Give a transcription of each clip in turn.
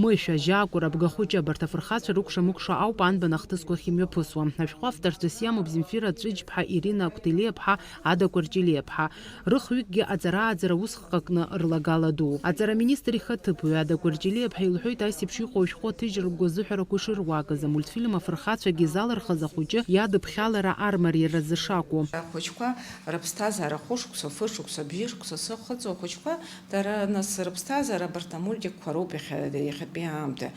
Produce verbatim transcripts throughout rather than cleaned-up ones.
Мышә, Ажьакәыр, Абгахәыҷы, абарҭ афырхацәа рыкәша-мыкәша ауп анбан ахҭысқәахь имҩаԥысуа. Ашәҟәы авторцәас иамоуп Земфира Ҵәыџьԥҳа, Ирина Кәтелиаԥҳа, Ада Кәарҷелиаԥҳа. Рыхҩыкгьы аҵара-ааӡара усхк акны рлагала дууп. Аҵараминистр ихаҭыԥуаҩ Ада Кәарҷелиаԥҳа илҳәоит, ас еиԥш иҟоу ашәҟәы аҭыжьра ргәы азыҳәарақәа ишыруакыз, амультфильм афырхацәагьы изалырхыз ахәыҷы иадыԥхьалара армариаразы шакәу. Ахәыҷқәа рыԥсҭазаара хәышықәса, фышықәса, бжьышықәса зхыҵуа ахәыҷқәа, дара нас рыԥсҭазаара абарҭ амультикқәа роуп иахьа-, иахьатәи аамҭа.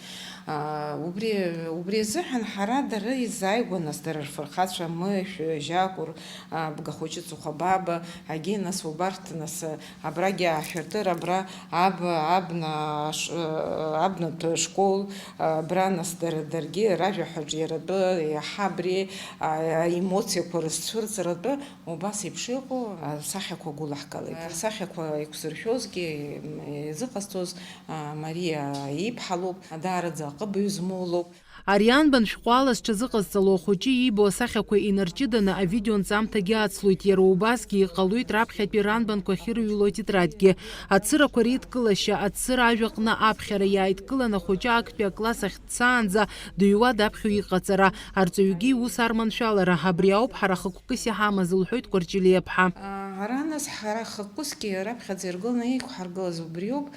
Аа, убри, убри азыҳәан ҳара дара изааигәа нас дара рфырхацәа Мышә, Жьакәыр, Абгахәыҷы, Цыхәабаба, Агьи нас убарҭ, нас, абрагьы ашәыртыр, абра аб-, абна аш-, абнатә школ, абра нас дара, даргьы ражәаҳәаҿ иаратәы иаҳа абри, а, аемоциақәа рызцәырҵратәы убас еиԥш иҟоу асахьақәа гәылаҳгалеит. Асахьақәа еиқәзыршәозгьы, м, изыҟасҵоз, а, Мариа иԥҳа лоуп, даараӡа аҟыбаҩ змоу лоуп. Ари анбан шәҟәы ала зҽазыҟазҵало ахәыҷы иибо асахьақәа инарҷыданы авидеонҵамҭагьы ацлоит, иара убасгьы иҟалоит раԥхьатәи ранбанқәа ахьырыҩло атетрадьгьы. Ацырақәа реидкылашьа, ацыра ажәаҟны аԥхьара иааидкылан ахәыҷы актәи акласс ахь дцаанӡа дыҩуа даԥхьо иҟаҵара, арҵаҩгьы иус арманшәалара, абри ауп ҳара хықәкыс иҳамаз, лҳәоит Кәарҷелиаԥҳа. Ара нас ҳара хықәкысгьы раԥхьаӡа иргыланы иқәҳаргылаз убриоуп.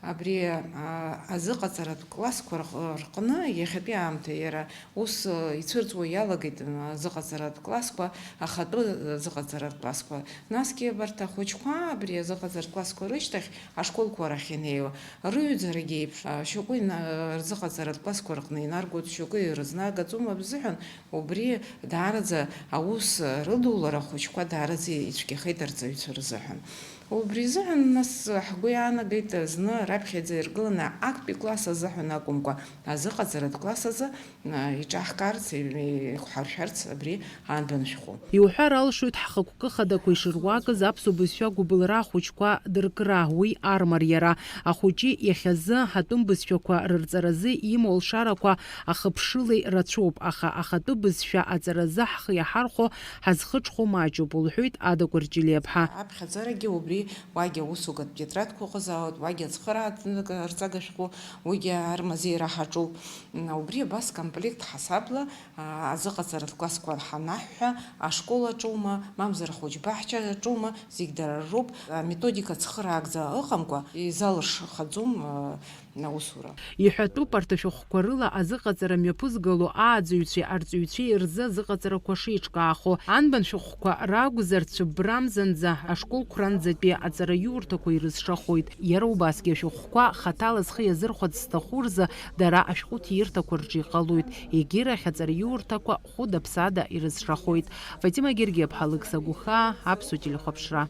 Абри, а, азыҟаҵаратә классқәа рҟ-, рҟны иахьатәи аамҭа иара ус, а, ицәырҵуа иалагеит, а, азыҟаҵаратә классқәа, ахатәы азыҟаҵаратә классқәа. Насгьы абарҭ ахәыҷқәа абри азыҟаҵаратә классқәа рышьҭахь ашколқәа рахь инеиуа, рыҩӡарагьы еиԥш, а, шьоукы ина-, рзыҟаҵаратә классқәа рҟны инаргоит, шьоукы ирызнагаӡом азыҳәан, убри даараӡа аус рыдулара ахәыҷқәа даараӡа ицәгьахеит арҵаҩцәа рзыҳәан. Убри азыҳәан, нас, ҳгәы иаанагеит, зны раԥхьаӡа иргыланы актәи класс азыҳәан акәымкәа, азыҟаҵаратә класс азы, а, иҿаҳкаарц, еиқәҳаршәарц абри анбан шәҟәы. Иуҳәар алшоит, ҳхықәкы хадақәа ишыруакыз аԥсуа бызшәа гәыбылра ахәыҷқәа дыркра, уи армариара. Ахәыҷы иахьазы атәым бызшәақәа рырҵаразы имоу алшарақәа ахыԥшылеи рацәоуп, аха ахатәы бызшәа аҵаразы ҳхы иаҳархәо, ҳазхыҽхәо маҷуп, лҳәеит Ада Кәарҷелиаԥҳа. Аԥхьаӡарагьы убри, уагьы аусугатә тетрадқәа ыҟазаауеит, уагьы ацхырааратә рҵага шәҟәы, уигьы армазеира ҳаҿуп. М, убри абас комплект ҳасабла, а, азыҟаҵаратә классқәа ҳанаҳҳәа, ашкол аҿоума, мамзар ахәыҷбаҳча аҿоума, зегь дара роуп. Аметодика цхыраагӡа ыҟамкәа, изалыршахаӡом, а, аусура. Иҳәатәуп, арҭ ашәҟәқәа рыла азыҟаҵара мҩаԥызгало ааӡаҩцәеи арҵаҩцәеи рзы азыҟаҵарақәа шеиҿкаахо. Анбан шәҟәқәа ракәзар, цәыббрамзанӡа ашколқәранӡатәи аҵараиурҭақәа ирызшахоит. Иара убасгьы ашәҟәқәа хаҭала зхы иазырхәарц зҭаху рзы дара ашәҟәыҭиирҭақәа рҿы иҟалоит. Егьирахь аҵараиурҭақәа хәыда-ԥсада ирызшахоит. Фатима Гергиаԥҳа, Алықьса Гәыхаа, Аԥсуа телехәаԥшра.